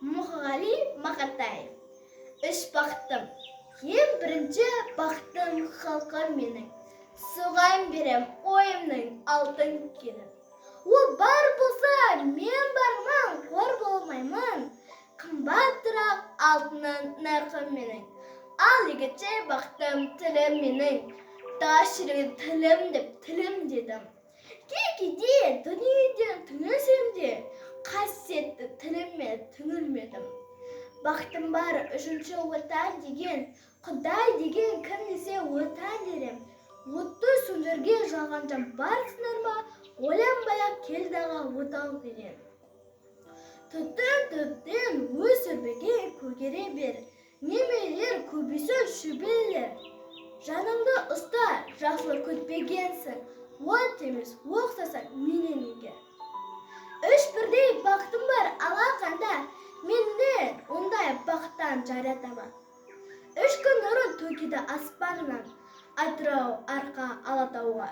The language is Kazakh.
Мұқағали Мақатаев. Үш бақытым. Ең бірінші бақытым — халқым менің. Соған берем ойымның алтын кенін. Ол бар болса, мен бармын, қор болмаймын. Қымбат тұрақ алтынның нарқы менің. Ал екінші бақытым — тілім менің. Тас жүрген тілім деп тілім дедім. Кей кейде дүниеден түңілсем де, қасиетті тіліме түңілмедім. Бақытым бар үшінші Отан деген. Құдай деген кім десе, Отан дерем. Отты сөндірген жалған жан барсыңдар ма? Ойланбай ақ кел дағы отау деген. Түтін түптен өз өрбеген көгере бер. Немерелер көбейсін, шөберелер. Жаныңды ұста, жақсылық күтпегенсің. От емес, оқ салсаң менен егер. Үш бірдей бақытым бар алақанда. Менен ондай бақыттан жаратаман. Үш күн нұрын төгеді аспаннан Атырау, Арқа, Алатауға.